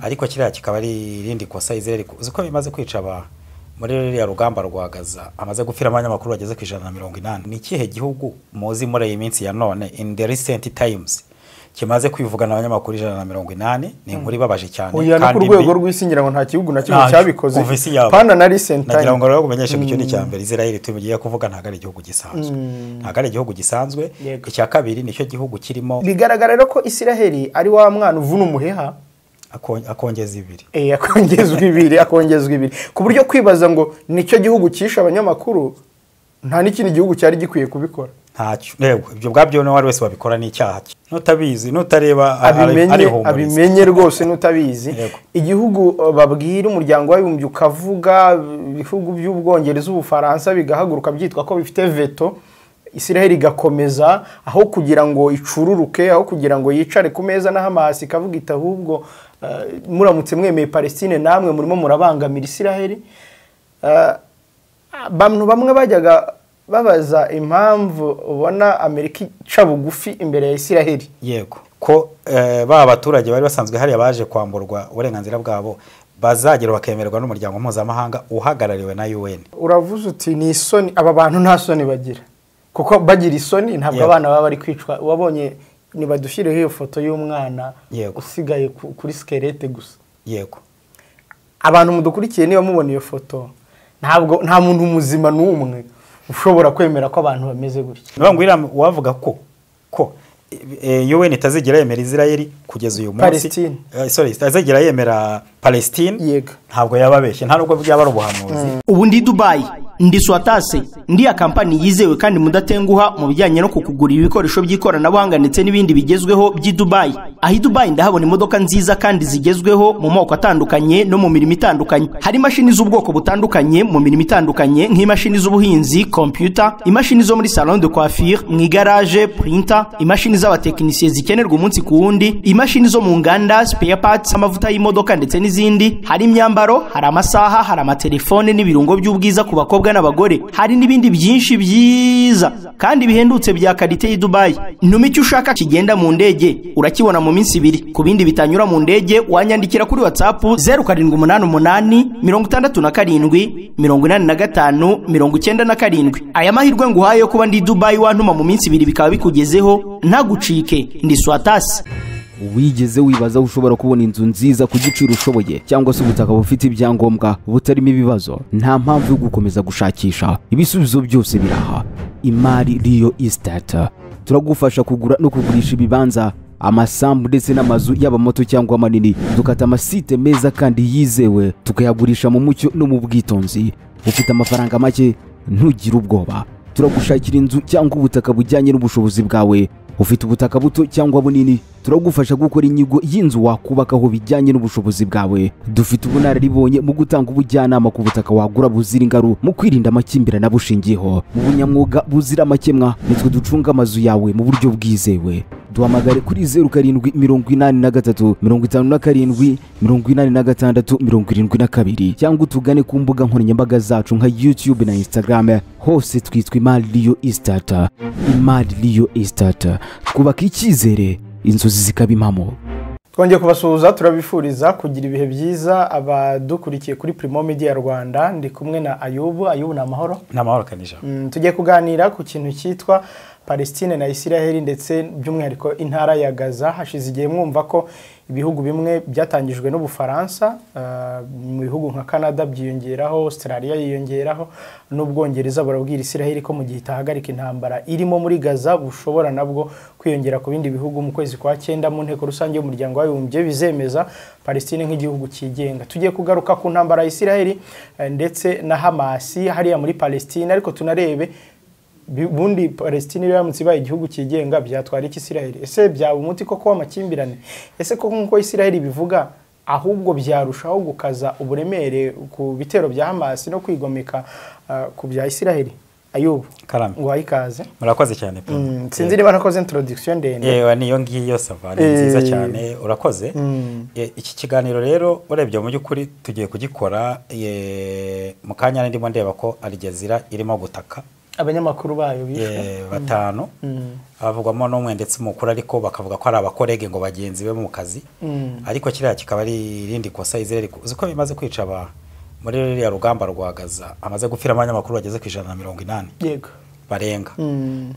Ariko kiriya kikaba ari irindi kosa Israel, uzi ko bimaze kwica aba muri ruriya rugamba rwa Gaza, amaze gupfira abanyamakuru bageze ku 180. Ni ikihe gihugu muzi muri iyi minsi ya none, in the recent times, kimaze kwivugana abanyamakuru 180? Ni inkuru ibabaje cyane. Oya, no ku kandi rwego mbi. rw'isi ngira ngo nta gihugu na kimwe Ntacyo. cyabikoze. Kuva isi yaba. Pana na recent Nagira time. ngo rero umenyeshe ko icyo ni icya mbere. Israel tugiye kuvuga ntabwo ari igihugu gisanzwe, ntabwo ari igihugu gisanzwe. Icya kabiri, nicyo gihugu kirimo Bigaragara rero ko Isiraheli ari wa mwana uvuna umuheha akongeza ibiri. Akongezwa ibiri, akongezwa ibiri, ku buryo kwibaza ngo nicyo gihugu cyishe abanyamakuru, nta n'ikindi gihugu cyari gikwiye kubikora. Ntacyo, yego, ibyo ubwabyo n'uwari wese wabikora ni icyaha cye. Nutabizi, nutareba, abimenye. Arihumuriza. Abimenye rwose n'utabizi. Igihugu babwira Umuryango w'Abibumbye ukavuga, ibihugu by'Ubwongereza, Ubufaransa bigahaguruka byitwa ko bifite veto, Israel igakomeza, aho kugira ngo icururuke, aho kugira ngo yicare ku meza na Hamas ikavuga iti: "Ahubwo muramutse mwemeye Palestine, namwe murimo murabangamira Israel." Abantu bamwe bajyaga babaza impamvu ubona Amerika ica bugufi imbere ya Israel. Yego, ko ba baturage bari basanzwe hariya baje kwamburwa uburenganzira bwabo bazagera bakemererwa n'umuryango mpuzamahanga uhagarariwe na UN. Uravuze uti ni isoni, aba bantu nta soni bagira, kuko bagira isoni ntabwo abana baba bari kwicwa. Wabonye, nibadushyireho iyo foto y'umwana usigaye kuri squelette gusa. Abantu mudukurikiye, niba mubona iyo foto, ntabwo nta muntu muzima n'umwe ushobora kwemera ko abantu bameze gutya. Niyo ngo iriya wavuga ko UN itazigera yemera Israel kugeza uyu munsi. Palestine. Sorry, itazigera yemera Palestine. Ntabwo yababeshye, nta nubwo byaba ari ubuhanuzi. Ubu ndi Dubayi, ndi Swatase, ndi ya kampani yizewe kandi mudatenguha mu bijyanye no kukugurira ibikoresho by'ikoranabuhanga ndetse n'ibindi bigezweho by'i Dubayi. Aho i Dubayi ndahabona imodoka nziza kandi zigezweho mu moko atandukanye no mu mirimo itandukanye. Hari imashini z'ubwoko butandukanye mu mirimo itandukanye, nk'imashini z'ubuhinzi, computer, imashini zo muri salon de coiffure, mu igaraje, printer, imashini z'abatekinisiye zikenerwa umunsi ku wundi, imashini zo mu nganda, spare parts, amavuta y'imodoka ndetse n'izindi. Hari imyambaro, hari amasaha, hari amatelefone n'ibirungo by'ubwiza ku bakobwa n'abagore. Hari n'ibindi byinshi byiza kandi bihendutse bya qualité y'i Dubai. Ntuma icyo ushaka kigenda mu ndege, urakibona mu minsi 2. Ku bindi bitanyura mu ndege, wanyandikira kuri WhatsApp 0788 67 85 97. Aya mahirwe nguhaye yo kuba ndi Dubai, wantuma mu minsi 2 bikaba bikugezeho, ntagucike. Ndi Swatasi. Wigeze wibaza aho ushobora kubona inzu nziza ku giciro ushoboye, cyangwa se ubutaka bufite ibyangombwa butarimo ibibazo? Nta mpamvu yo gukomeza gushakisha, ibisubizo byose biraha. Imari Real Estate turagufasha kugura no kugurisha ibibanza, amasambu ndetse n'amazu, yaba mato cyangwa manini. Dukata amasite meza kandi yizewe, tukayagurisha mu mucyo no mu bwitonzi. Ufite amafaranga make, ntugire ubwoba, turagushakira inzu cyangwa ubutaka bujyanye n'ubushobozi bwawe. Ufite ubutaka buto cyangwa bunini, turagufasha gukora inyigo y'inzu wakubakaho bijyanye n'ubushobozi bwawe. Dufite ubunararibonye mu gutanga ubujyanama ku butaka wagura buzira ingaru, mu kwirinda amakimbirane abushingiyeho, mu bunyamwuga buzira amakemwa. Nitwe ducunga amazu yawe mu buryo bwizewe. Duhamagare kuri 0783 57 86 72, cyangwa utugane ku mbuga nkoranyambaga zacu nka YouTube na Instagram, hose twitwa Imari Real Estate. Imari Real Estate, twubaka icyizere, inzozi zikaba impamo. Twongeye kubasuhuza, turabifuriza kugira ibihe byiza abadukurikiye kuri Primo Media Rwanda. Ndi kumwe na Ayubu. Ayubu, ni amahoro? Ni amahoro, Kanija. Tugiye kuganira ku kintu cyitwa Palestine na Israel, ndetse by'umwihariko intara ya Gaza. Hashize igihe mwumva ko ibihugu bimwe byatangijwe n'Ubufaransa, mu bihugu nka Canada byiyongeraho, Australia yiyongeraho n'Ubwongereza, burabwira Israel ko mu gihe itahagarika intambara irimo muri Gaza, bushobora nabwo kwiyongera ku bindi bihugu mu kwezi kwa cyenda mu nteko rusange y'Umuryango w'Abibumbye bizemeza Palestine nk'igihugu cyigenga. Tugiye kugaruka ku ntambara ya Israel ndetse na Hamas hariya muri Palestine, ariko tunarebe bundi Palestine iramutse ibaye igihugu cyigenga byatwara iki Israel? Ese byaba umuti koko w'amakimbirane? Ese koko nk'uko Israel bivuga, ahubwo byarushaho gukaza uburemere ku bitero bya Hamas no kwigomeka ku bya Israel? Ayubu, Karame. ngo ikaze. Murakoze cyane pe. Sinzi niba nakoze introduction ndende. Yewe, niyo ngiyo, ça va, ni nziza cyane, urakoze. Iki kiganiro rero, urebye mu by'ukuri tugiye kugikora mu kanya ndimo ndeba ko Al Jazeera irimo gutaka. Abanyamakuru bayo bishwe 5, havugwamo n'umwe ndetse umukuru, ariko bakavuga ko ari abakorege ngo bagenzi be mu kazi. Ariko kiriya kikaba ari irindi kosa Israel, uzi ko bimaze kwica aba muri ruriya rugamba rwa Gaza amaze gupfira abanyamakuru bageze ku 180. Yego. Barenga.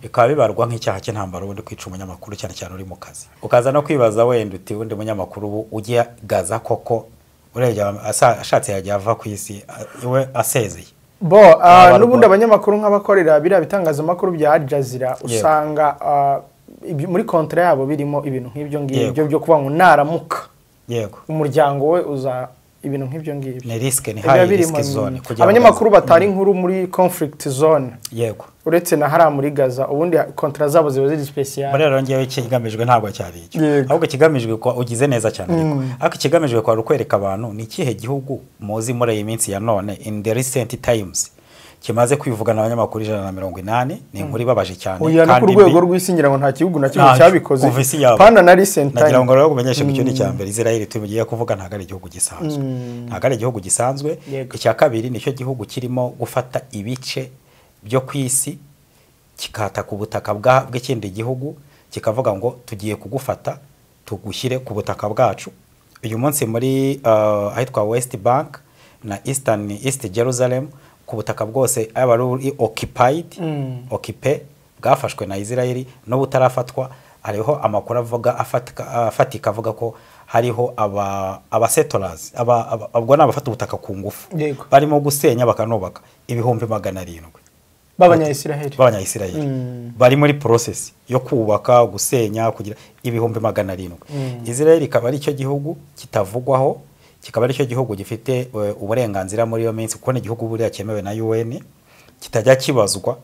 Bikaba bibarwa nk'icyaha cy'intambara ubundi kwica umunyamakuru cyane cyane uri mu kazi. Ukaza no kwibaza wenda uti undi munyamakuru ugiye Gaza koko urebye ashatse yajya ava ku isi iwe asezeye. Bo n'ubundi abanyamakuru nk'abakorera biriya bitangazamakuru bya Al Jazeera usanga muri kontra yabo birimo ibintu nk'ibyo ngibyo byo kuba ngo naramuka. Yego. Umuryango we uza ibintu nk'ibyo ngibyo. Ni risk, ni high risk zone. Abanyamakuru batari inkuru muri conflict zone. Yego. Uretse na hariya muri Gaza ubundi kontra zabo ziba ziri special. Muri rero ngewe ikigamijwe ntabwo cyari icyo. Ahubwo ikigamijwe kwa ugize neza cyane ariko. Ariko ikigamijwe kwa rukwereka abantu ni ikihe gihugu muzi muri iyi minsi ya none in the recent times kimaze kwivugana abanyamakuru 180. Ni inkuru ibabaje cyane. Kandi ku rwego rw'isi ngira ngo nta gihugu na kimwe cyabikoze. Pana na recent time. Nagira ngo rero kumenyesha ko icyo ni cya mbere. Israel tugiye kuvuga ntago ari igihugu gisanzwe. Ntago ari igihugu gisanzwe. Icya kabiri nicyo gihugu kirimo gufata ibice byo kwisi kikata ku butaka bw'ikindi gihugu kikavuga ngo tugiye kugufata tugushyire ku butaka bwacu. Uyu munsi muri ahitwa West Bank na East Jerusalem ku butaka bwose aba ari occupied, occupé bwafashwe na Israel no butarafatwa, hariho amakuru avuga afatika avuga ko hariho aba settlers abwo nabafata ubutaka ku ngufu barimo gusenya bakanubaka 700,000 b'abanya-Israel bari muri process yo kubaka gusenya kugira 700,000. Israel ikaba ari cyo gihugu kitavugwaho, kikaba ari cyo gihugu gifite uburenganzira muri iyo minsi kuko ni igihugu buriya cyemewe na UN kitajya kibazwa,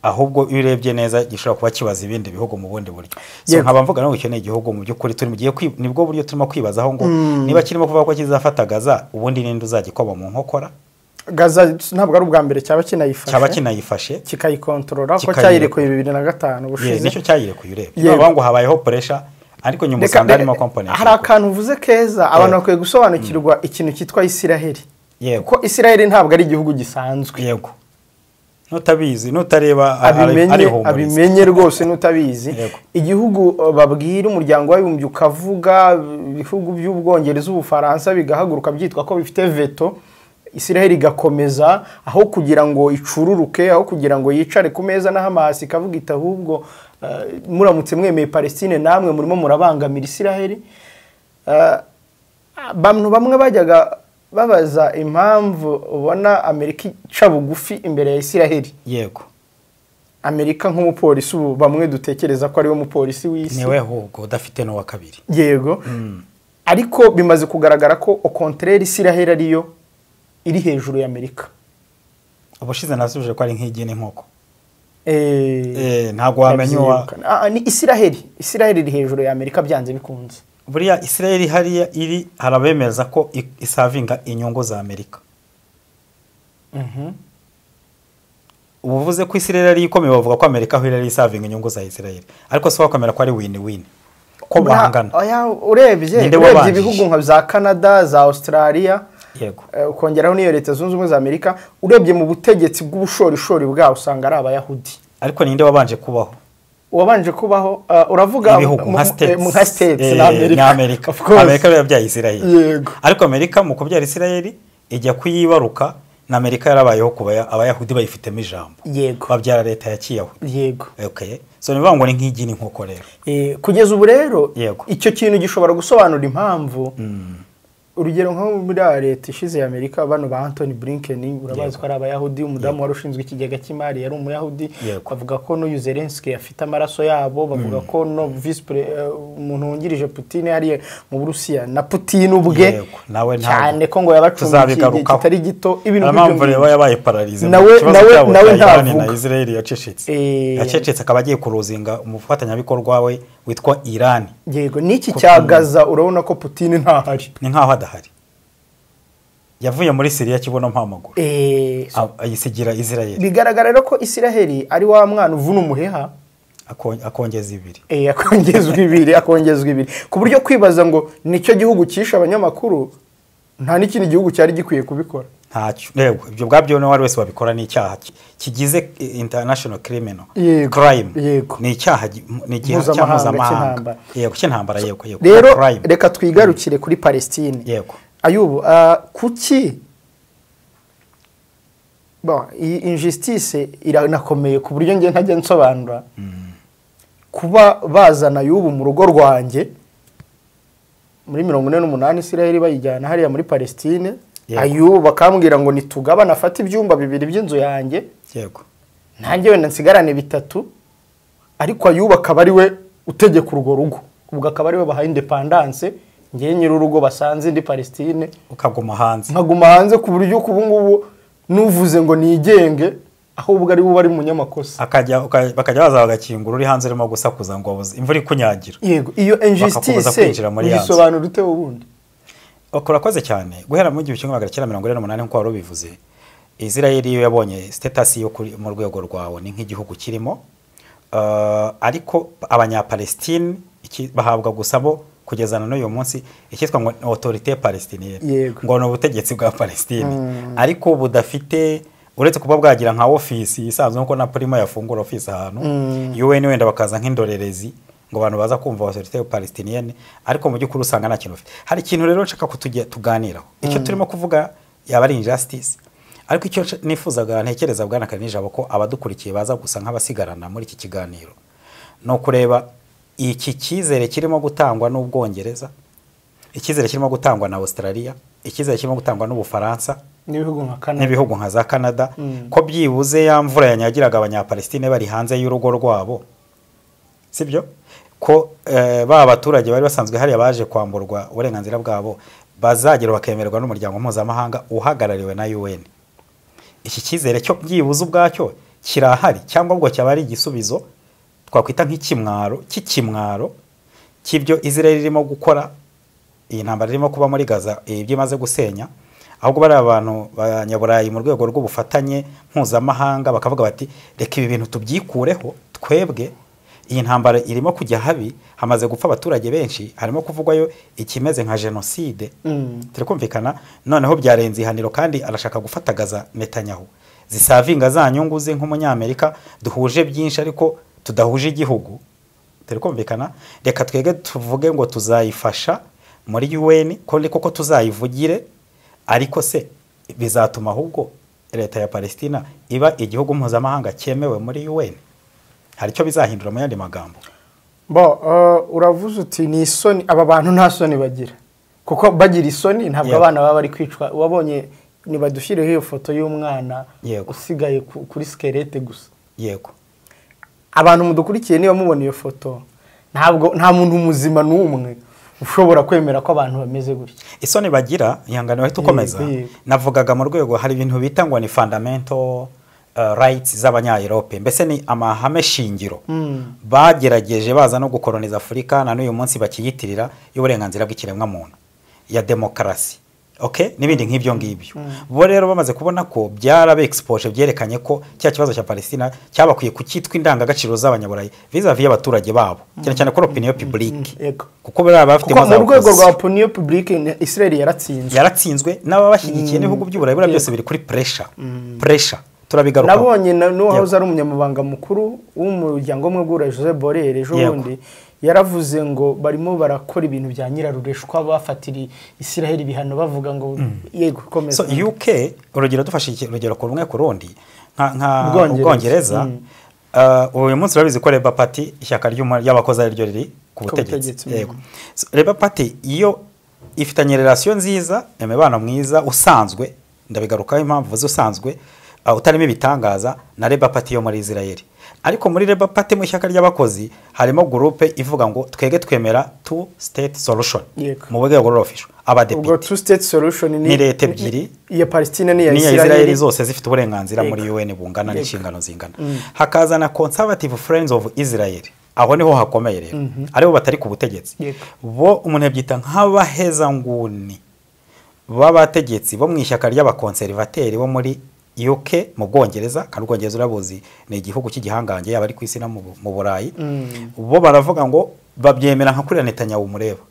ahubwo iyo urebye neza gishobora kuba kibaza ibindi bihugu mu bundi buryo. So nkaba mvuga ngo icyo ni igihugu mu by'ukuri turi mugiye nibwo buryo turimo kwibazaho ngo niba kirimo kuvuga ko kizafata Gaza ubundi ninde uzagikoba mu nkokora. Gaza ntabwo ari ubwa mbere cyaba kinayifashe, kikayikontorora ko cyayirekuye 2005 ubushize. Nicyo cyayirekuye urebye. Bavuga ngo habayeho pressure ariko nyuma usanga harimo component. Hari akantu uvuze keza abantu bakwiye gusobanukirwa ikintu cyitwa Israel. Kuko Israel ntabwo ari igihugu gisanzwe. Yego. Nutabizi nutareba abimenye rwose nutabizi. Igihugu babwira umuryango w'abibumbye ukavuga ibihugu by'Ubwongereza Ubufaransa bigahaguruka byitwa ko bifite veto, Israel igakomeza aho kugira ngo icururuke, aho kugira ngo yicare ku meza na Hamas ikavuga ita ahubwo muramutse mwemeye Palestine namwe murimo murabangamira Israel. Abantu bamwe bajyaga babaza impamvu ubona Amerika ica bugufi imbere ya Israel. Yego. Amerika nk'umupolisi ubu bamwe dutekereza ko ari we mupolisi w'isi. Niwe ahubwo udafite n'uwa kabiri. Yego. Ariko bimaze kugaragara ko au contraire Israel ariyo iri hejuru ya Amerika. Ubushize nasubije ko ari nk'igi n'inkoko. Ntabwo wamenya uwa ni Israel. Israel iri hejuru ya Amerika byanze bikunze. Buriya Israel hariya iri harabemeza ko isavinga inyungu za Amerika. Ubuvuze ko Israel ari ikomeye bavuga ko Amerika aho iri isavinga inyungu za Israel. Ariko si wakomera ko ari win-win. Ko bahangana. Oya urebye ibihugu nka za Canada, za Australia. Yego. Ukongeraho n'iyo Leta Zunze Ubumwe za Amerika, urebye mu butegetsi bw'ubushorishori bwawo usanga ari Abayahudi. Ariko ninde wabanje kubaho? Wabanje kubaho uravuga nka States na Amerika. Amerika yabyaye Israel. Yego. Ariko Amerika mu kubyara Israel ijya kuyibaruka na Amerika yarabayeho kuba Abayahudi bayifitemo ijambo. Yego. Babyara leta ya Kiyahudi. Yego. Okay. So nivuga ngo ni nk'igi n'inkoko rero. Kugeza ubu rero icyo kintu gishobora gusobanura impamvu urugero nko muri leta ishize ya Amerika bano ba Anthony Blinken urabazi ko ari Abayahudi, umudamu wari ushinzwe ikigega cy'imari yari Umuyahudi, bavuga ko n'uyu Zelensky afite amaraso yabo, bavuga ko no vice umuntu wungirije Putin yari mu Burusiya na Putin ubwe cyane ko ngo yabacumbikiye kitari gito ibintu nk'ibyo yabaye pararize nawe na Israel yacecetse akaba agiye kuruzinga umufatanyabikorwa we witwa Iran. Yego niki cya Gaza urabona ko Putin ntahari, ni nkaho adahari. Yavuye muri Syria kibono mpamaguru ayisigira Israel. Bigaragara rero ko Israel ari wa mwana uvuna umuheha akongeza ibiri. Akongezwa ibiri ku buryo kwibaza ngo nicyo gihugu cyishe abanyamakuru nta n'ikindi gihugu cyari gikwiye kubikora. Ntacyo. Yego, ibyo ubwabyo n'uwari wese wabikora ni icyaha kigize international criminal crime. Ni icyaha ni mpuzamahanga. Yego, cy'intambara. Yego. Rero reka twigarukire kuri Palestine. Yego. Ayubu, kuki bon iyi injustice iranakomeye ku buryo nge ntajya nsobanura kuba bazana Ayubu mu rugo rwanjye muri 48 Israel bayijyana hariya muri Palestine. Ayubu bakambwira ngo nitugabana afate ibyumba bibiri by'inzu yanjye. Yego. Nanjye wenda nsigarane bitatu, ariko Ayubu akaba ari we utegeka urwo rugo, ubwo akaba ari we bahaye independence, ngiye nyiri urugo basanze ndi Palestine, ukaguma hanze. Nkaguma hanze ku buryo kubu ngubu nuvuze ngo nigenge ahubwo ari we ari munyamakosa. Akajya bakajya baza bagakingura uri hanze urimo gusakuza ngo imvura ikunyagira. Yego, iyo injustice isobanura ute ubundi? Urakoze cyane. Guhera mu 1948 nkuko wari ubivuze, Israel yo yabonye status yo mu rwego rwawo ni nk'igihugu kirimo, ariko abanyapalestine bahabwa gusa bo kugeza na n'uyu munsi icyitwa ngo autorité palestinienne, ngo ni ubutegetsi bwa Palestine, ariko budafite, uretse kuba bwagira nka office isanzwe nkuko na Prima yafungura office ahantu, UN wenda bakaza nk'indorerezi ngo abantu baza kumva autorité palestinienne, ariko mu by'ukuri usanga nta kintu bafite. Hari ikintu rero nshaka kutujya tuganiraho, icyo turimo kuvuga yaba ari injustice, ariko icyo nifuzaga ntekereza bwana Karinijabo ko abadukurikiye baza gusa nk'abasigarana muri iki kiganiro no kureba iki cyizere kirimo gutangwa n'Ubwongereza, icyizere kirimo gutangwa na Australia, icyizere kirimo gutangwa n'Ubufaransa n'ibihugu nka za Canada, ko byibuze ya mvura yanyagiraga abanyapalestine bari hanze y'urugo rwabo, sibyo? Ko ba baturage bari basanzwe hariya baje kwamburwa uburenganzira bwabo bazagera bakemererwa n'umuryango mpuzamahanga uhagarariwe na UN. Iki cyizere cyo byibuze ubwacyo kirahari, cyangwa ubwo cyaba ari igisubizo twakwita nk'ikimwaro cy'ikimwaro cy'ibyo Israel irimo gukora, iyi ntambara irimo kuba muri Gaza, ibyo imaze gusenya, ahubwo bari abantu b'abanyaburayi mu rwego rw'ubufatanye mpuzamahanga bakavuga bati reka ibi bintu tubyikureho twebwe, iyi ntambara irimo kujya habi, hamaze gupfa abaturage benshi, harimo kuvugwayo ikimeze nka jenoside. Turi kumvikana noneho byarenze ihaniro, kandi arashaka gufatagaza Netanyahu zisavinga za nyungu ze nk'umunyamerika duhuje byinshi ariko tudahuje igihugu. Turi kumvikana, reka twege tuvuge ngo tuzayifasha muri UN ko koko tuzayivugire, ariko se bizatuma ahubwo leta ya Palestina iba igihugu mpuzamahanga cyemewe muri UN? Hari icyo bizahindura mu yandi magambo? Bo uravuze uti ni isoni, aba bantu nta soni bagira, kuko bagira isoni ntabwo abana baba bari kwicwa. Wabonye nibadushireho iyo foto y'umwana usigaye kuri skelete gusa. Yego. Abantu mudukurikiye niba mubona iyo foto, ntabwo nta muntu muzima n'umwe ushobora kwemera ko abantu bameze gutya. Isoni bagira ihangane bahita ukomeza. Navugaga mu rwego hari ibintu bita ngo ni fundamental rights z'abanya-Europe, mbese ni amahame shingiro bagerageje baza no gukoloniza Afurika na n'uyu munsi bakiyitirira y'uburenganzira bw'ikiremwa muntu ya demokarasi, okay, n'ibindi nk'ibyo ngibyo. Bo rero bamaze kubona ko byarabe exposure, byerekanye ko cya kibazo cya Palestina cyabakwiye kucyitwa indangagaciro z'abanyaburayi vis-a-vis y'abaturage babo, cyane cyane kuri opinion publique, kuko bari bafite mu rwego rwa opinion publique Israel yaratsinzwe n'ababashyigikiye n'ibihugu by'Uburayi bura byose biri kuri pressure turabigaruka. Nabonye n'uwahoze ari umunyamabanga mukuru w'umuryango umwe bw'Uburayi Joseph Borrell ejo bundi yaravuze ngo barimo barakora ibintu bya nyirarureshwa, bafatira Israel ibihano bavuga ngo yego komeza. So UK urugero dufashe urugero ku rumwe ku rundi nka Ubwongereza, uyu munsi urabizi ko Labour Party ishyaka ry'abakozi ari ryo riri ku butegetsi. Yego. Labour Party iyo ifitanye relation nziza, imibano mwiza usanzwe, ndabigarukaho impamvu usanzwe utarimo ibitangaza na Labour Party yo muri Israel. Ariko muri Labour Party mu ishyaka ry'abakozi harimo groupe ivuga ngo twege twemera two state solution mu rwego rw'official abadepite. Ubwo two state solution ni leta ebyiri, iya Palestine n'iya Israel zose zifite uburenganzira muri UN bungana n'inshingano zingana. Hakaza na Conservative Friends of Israel, aho niho hakomeye rero, aribo batari ku butegetsi. Bo umuntu yabyita nk'abaheza nguni b'abategetsi bo mu ishyaka ry'abakonservateri bo muri UK mu Bwongereza, kandi Ubwongereza urabuzi ni igihugu cy'igihangange yaba ari ku isi no mu Burayi. Bo baravuga ngo babyemera nka kuriya Netanyahu mureba,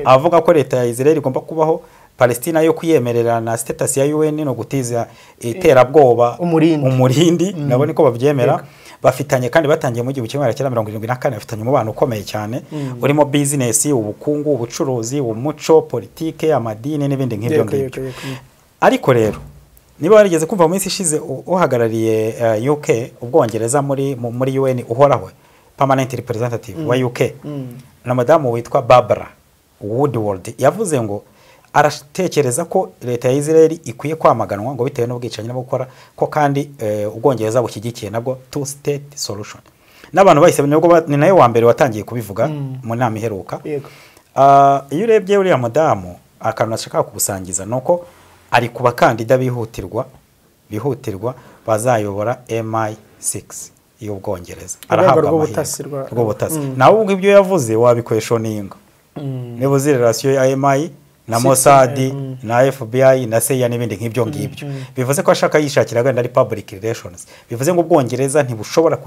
avuga ko leta ya Israel igomba kubaho Palestina yo kuyemerera na status ya UN no gutiza iterabwoba umurindi nabo niko babyemera. Bafitanye kandi batangiye mu 1974, bafitanye umubano ukomeye cyane urimo business, ubukungu, ubucuruzi, umuco, politike, amadini n'ibindi nk'ibyo ngibyo. Ariko rero niba warigeze kumva mu minsi ishize uhagarariye UK, Ubwongereza muri UN uhoraho, permanent representative wa UK, na madamu witwa Barbara Woodward, yavuze ngo aratekereza ko leta ya Israel ikwiye kwamaganwa ngo bitewe n'ubwicanyi no gukora ko, kandi Ubwongereza bushyigikiye nabwo two state solution. N'abantu bahise nabwo ni nayo wa mbere watangiye kubivuga mu nama iheruka. Iyo urebye uriya mudamu, akantu nashaka kugusangiza nuko ari ku bakandida bihutirwa bazayobora MI6 y'Ubwongereza. Arahabwa rw'ubutasi. Nawe ubwo ibyo yavuze wabikweshoninga. Niba uzi relation ya MI na Mossad na FBI na CIA n'ibindi nk'ibyo ngibyo, bivuze ko ashaka yishakira genda ari public relations. Bivuze ngo Ubwongereza ntibushobora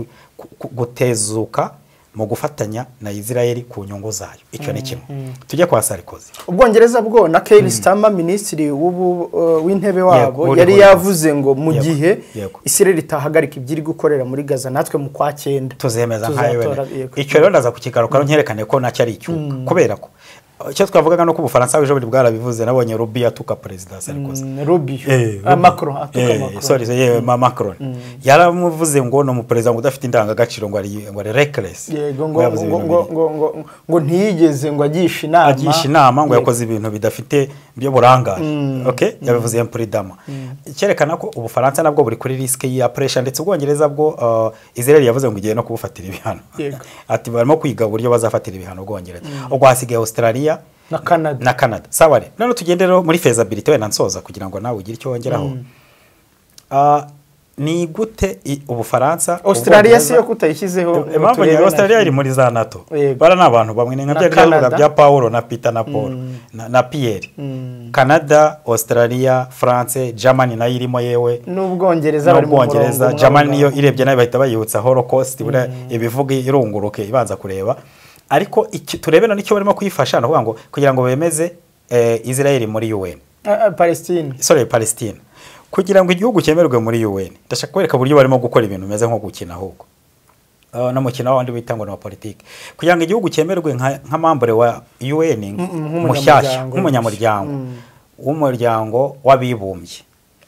gutezuka mu gufatanya na Israel ku nyungu zayo. Icyo ni kimwe. Tujye kwa Sarkozy. Ubwongereza bwo na Keir Starmer, minisitiri w'intebe wabo, yari yavuze ngo mu gihe Israel itahagarika ibyiri gukorera muri Gaza, natwe mu kwa 9 tuzemeza nka UN. Icyo rero ndaza kukigaruka nkerekane ko nacyo ari icyuka, kubera ko icyo twavugaga no ku Bufaransa ejo buri bwarabivuze, nabonye Rubio atuka President Sarkozy. Rubio Macron atuka Macron. Sorry, Macron yaramuvuze ngo no mu president ngo udafite indangagaciro, ngo ari reckless. Yego, ngo ngo ntiyigeze ngo agisha inama, ngo yakoze ibintu bidafite byo burangare. Okay, yabivuze imprudemment. Cyerekana ko Ubufaransa nabwo buri kuri risk ya pressure, ndetse Ubwongereza bwo Israel yavuze ngo igiye no kubufatira ibihano. Ati barimo kwiga uburyo bazafatira ibihano Ubwongereza. Ubwo hasigaye Australia na Canada. Sawa re. None tugende rero muri feasibility wenda nsoza kugira ngo nawe ugire icyo wongeraho. Ni gute Ubufaransa, Australia si yo kutayishyizeho? Impamvu ya Australia iri muri za NATO. Bara n'abantu bamwe nka bya bivuga bya Paulo na Peter na Paul na Pierre. Canada, Australia, France, Germany nayo irimo, yewe n'Ubwongereza bari mu Bwongereza. Germany niyo irebye nayo bahita bayibutsa Holocaust, buriya ibivuga irunguruke ibanza kureba. Ariko turebe none icyo barimo kuyifasha, no kuvuga ngo kugira ngo bemeze Israel muri UN. Palestine. Sorry, Palestine. Kugira ngo igihugu cyemerwe muri UN, ndashaka kwereka uburyo barimo gukora ibintu bimeze nko gukina ahubwo. No mukino wandi bita ngo ni wa politiki. Kugira ngo igihugu cyemerwe nka membre wa UN mushyashya, nk'umunyamuryango w'umuryango w'abibumbye,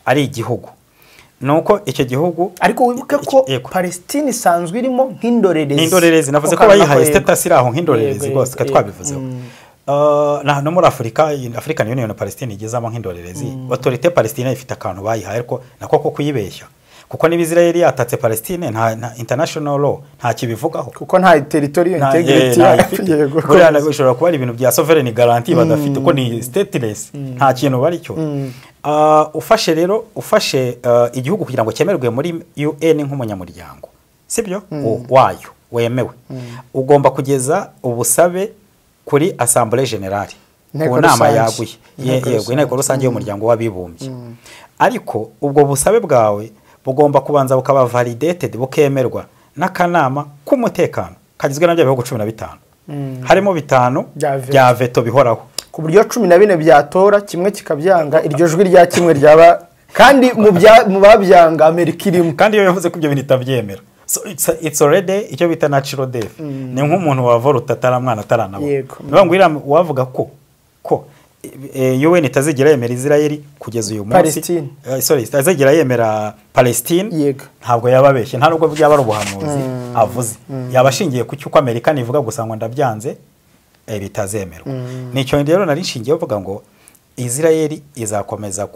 ari igihugu. Nuko icyo gihugu, ariko wibuke ko Palestine isanzwe irimo nk'indorerezi. Nk'indorerezi navuze ko bayihaye status iri aho nk'indorerezi rwose, twabivuzeho. No muri Afrika, African Union na Palestine igezamo nk'indorerezi. Autorité Palestine ifite akantu bayihaye, ariko nako ko kuyibeshya. Kuko niba Israel yatatse Palestine, nta international law nta kibivugaho, kuko nta territorial integrity yego. Buriya bishobora kuba ari ibintu bya sovereign guarantee badafite, ko ni stateless, nta kintu bari cyo. Ufashe rero igihugu kugira ngo cyemerwe muri UN nk'umunyamuryango, sibyo, wayo wemewe, ugomba kugeza ubusabe kuri Assemblée Générale, ku nama yaguye, yego, inteko rusange y'umuryango w'abibumbye. Ariko ubwo busabe bwawe bugomba kubanza bukaba validated, bukemerwa n'akanama k'umutekano kagizwe na bya bihugu 15, harimo 5 bya veto bihoraho, ku buryo 14 byatora kimwe kikabyanga, iryo jwi rya kimwe ryaba kandi mu babyanga Amerika irimo, kandi iyo yavuze ko ibyo bintu itabyemera. So it's already icyo bita natural death. Ni nk'umuntu wavora utaramwana ataranabo. Niba ngo ira wavuga ko UN itazigera yemera Israel kugeza uyu munsi. Sorry, itazigera yemera Palestine. Ntabwo yababeshye, nta nubwo byaba ari ubuhanuzi avuze. Yabashingiye ku cyuko Amerika nivuga gusa ngo ndabyanze, bitazemerwa. Nicyo rero nari nshingiye uvuga ngo Israel izakomeza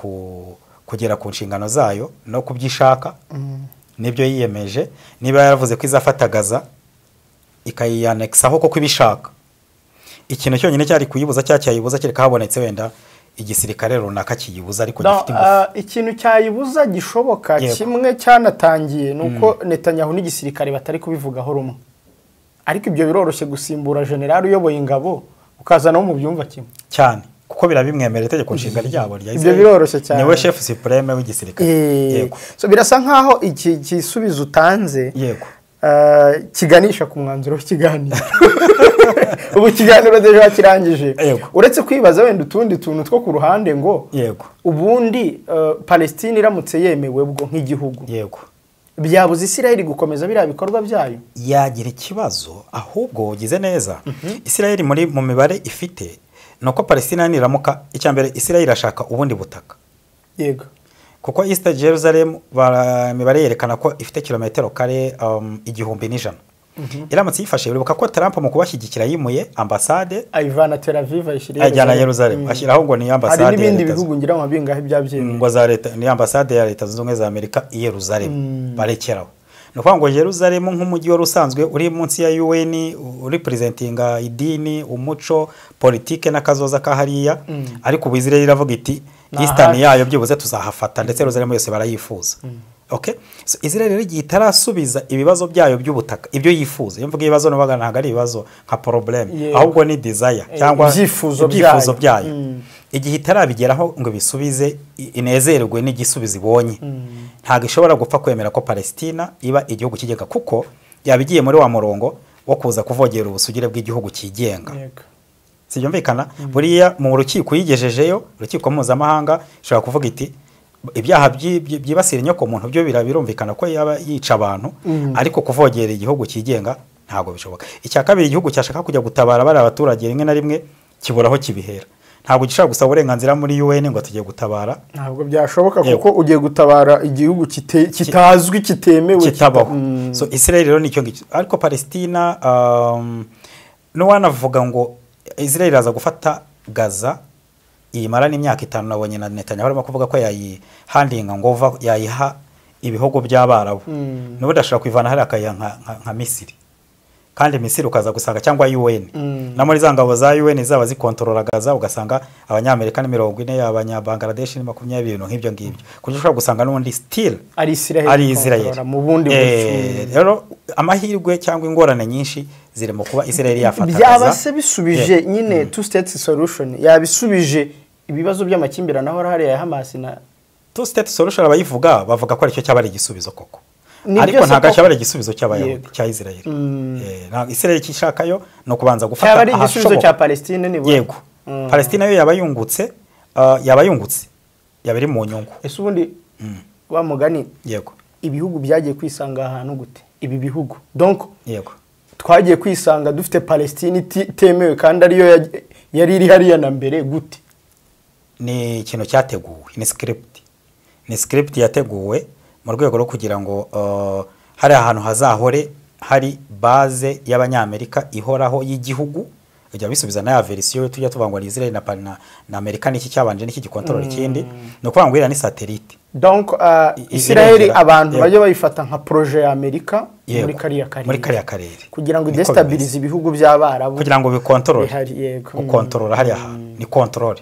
kugera ku nshingano zayo no kubyishaka. Nibyo yiyemeje, niba yaravuze ko izafata Gaza ikayianexaho koko ibishaka. Ikintu cyonyine cyari kuyibuza cyayibuza kereka habonetse wenda igisirikare runaka kiyibuza, ariko gifite ingufu. Ikintu cyayibuza gishoboka kimwe cyanatangiye nuko Netanyahu n'igisirikare batari kubivugaho rumwe. Ariko ibyo biroroshye gusimbura general uyoboye ingabo ukazana mu byumva kimwe cyane, kuko birabimwemerera itegeko nshinga ryabo rya Israel. Ibyo biroroshye cyane. Niwe chef supreme w'igisirikare. Yego. So birasa nkaho iki gisubizo utanze, yego, Kiganisha ku mwanzuro w'ikiganiro. Ubu ikiganiro déjà kirangije. Uretse kwibaza wenda utundi tuntu two ku ruhande ngo yego ubundi Palestine iramutse yemewe bwo nk'igihugu, yego byabuza Israel gukomeza biriya bikorwa byayo? Yagira ikibazo. Ahubwo ugize neza. Israel muri mu mibare ifite nuko Palestine niramuka, icya mbere Israel irashaka ubundi butaka. Kuko East Jerusalem imibare yerekana ko ifite kilometero kare 1100. Iramutse yifashe, uribuka ko Trump mu kubashyigikira yimuye ambasade ayivana Tel Aviv ayishyira ajyana Yerusalem, ashyiraho ngo ni ambasade Hari n'ibindi bihugu ngira ngo bingahe byabyemeye ngo za leta ni ambasade ya Leta Zunze Ubumwe za Amerika i Yerusalem barekeraho. Ni ukuvuga ngo Yerusalem nk'umujyi wari usanzwe uri munsi ya UN, uri presentinga idini, umuco, politike n'akazoza ka hariya, ariko ubu Israel iravuga iti Eastern yayo byibuze tuzahafata, ndetse Yerusalem yose barayifuza. Okay? So Israel rero igihe itarasubiza ibibazo byayo by'ubutaka, ibyo yifuza. Iyo mvuga ibibazo n'ubaga ntabwo ari ibibazo nka problem, ahubwo ni desire cyangwa ibyifuzo byayo. Igihe itarabigeraho ngo bisubize, inezerwe n'igisubizo ibonye, ntabwo ishobora gupfa kwemera ko Palestina iba igihugu kigenga, kuko yabigiye muri wa murongo wo kuza kuvogera ubusugire bw'igihugu kigenga. Sibyumvikana? Buriya mu rukiko yigejejeyo, urukiko mpuzamahanga ishobora kuvuga iti ibyaha byibasira inyoko muntu byo birumvikana ko yaba yica abantu, ariko kuvogera igihugu kigenga ntabwo bishoboka. Icya kabiri, igihugu cyashaka kujya gutabara bari abaturage rimwe na rimwe kiburaho kibihera. Ntabwo gishobora gusaba uburenganzira muri UN ngo tugiye gutabara, ntabwo byashoboka kuko ugiye gutabara igihugu kitazwi, kitemewe, kitabaho. So Israel rero nicyo ngicyo. Ariko Palestina n'uwanavuga ngo Israel iraza gufata Gaza iyimara n'imyaka 5, nabonye na Netanyahu arimo kuvuga ko yayihandinga ngo yayiha ibihugu by'Abarabu. N'ubundi ashobora kwivana hari akayiha nka Misiri, kandi Misiri ukaza gusanga cyangwa UN na muri za ngabo za UN zaba zikontorora Gaza, ugasanga Abanyamerika ni 40, Abanyabangladesh ni 20, nk'ibyo ngibyo. Kuko ushobora gusanga n'ubundi still ari Israel mu bundi buryo. Rero amahirwe cyangwa ingorane nyinshi ziri mu kuba Israel yafata Gaza. Byaba se bisubije nyine two state solution, yabisubije ibibazo by'amakimbirane aho hari ya Hamas na two state solution? Abayivuga bavuga ko aricyo cyaba ari igisubizo koko, ariko ntabwo cyaba ari igisubizo cy'Abayahudi cya Israel. Ntabwo Israel ikishakayo no kubanza gufata cyaba ari igisubizo cya Palestine nibura. Yego, Palestine yo yaba yungutse, yaba iri mu nyungu. Ese ubundi wa mugani, yego, ibihugu byagiye kwisanga ahantu gute? Ibi bihugu donc yego twagiye kwisanga dufite Palestine itemewe kandi ariyo yari iri hariya na mbere gute? Ni ikintu cyateguwe, ni script. Ni script yateguwe mu rwego rwo kugira ngo hari ahantu hazahore hari base y'Abanyamerika ihoraho y'igihugu, ujya bisubiza na ya version tujya tuvuga ngo Israel na Amerika niki cyabanje niki gikontorora ikindi, no kuvuga ngo iriya ni satellite. Donc Israel abantu bajye bayifata nka projet ya Amerika muri kariya karere, muri kariya karere, kugira ngo destabilize ibihugu by'Abarabu, kugira ngo bikontorore, gukontorora hariya hantu ni control.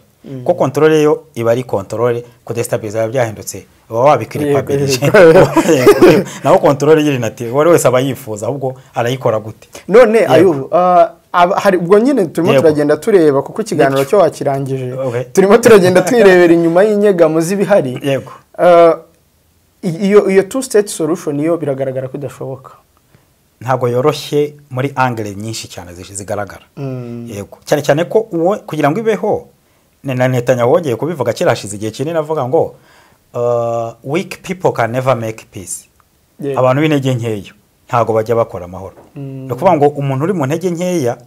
Ko control yo iba ari control, ku destabilize byahindutse baba wabikiripabilije. Naho control yiri nati wari wese aba yifuza, ahubwo arayikora gute? None Ayubu, hari ubwo nyine turimo turagenda tureba, kuko ikiganiro cyo wakirangije, turimo turagenda twirebera inyuma y'inyegamo z'ibihari. Yego, iyo two state solution yo biragaragara ko idashoboka, ntabwo yoroshye muri angle nyinshi cyane zigaragara. Yego, cyane cyane ko uwo kugira ngo ibeho, na Netanyahu wongeye kubivuga kirashize igihe kinini avuga ngo weak people can never make peace. Abantu b'intege nkeya ntago bajya bakora amahoro. Ni ukuvuga ngo umuntu uri mu ntege nkeya,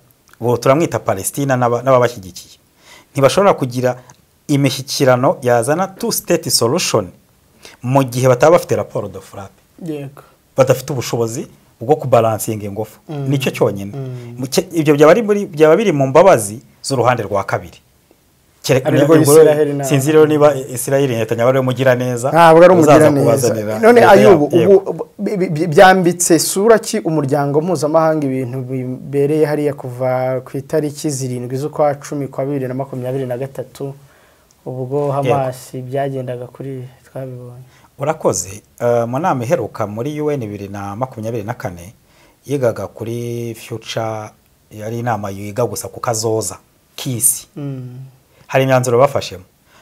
bo turamwita Palestina n'ababashyigikiye, ntibashobora kugira imishyikirano yazana two state solution mu gihe bataba bafite rapport de frappe. Yego, badafite ubushobozi bwo kubalansinga ingufu. Nicyo cyonyine. Ibyo byaba biri mu mbabazi z'uruhande rwa kabiri. Sinzi rero niba Israel Netanyahu ari umugira neza, ntabwo ari umugira neza. None Ayubu, ubu byambitse sura ki umuryango mpuzamahanga ibintu bibereye hariya kuva ku itariki 7 z'ukwa 10 kwa 2023, ubwo Hamas byagendaga kuri twabibonye? Urakoze. Mu nama iheruka muri UN 2024 yigaga kuri future, yari inama yiga gusa ku kazoza k'isi. Hari imyanzuro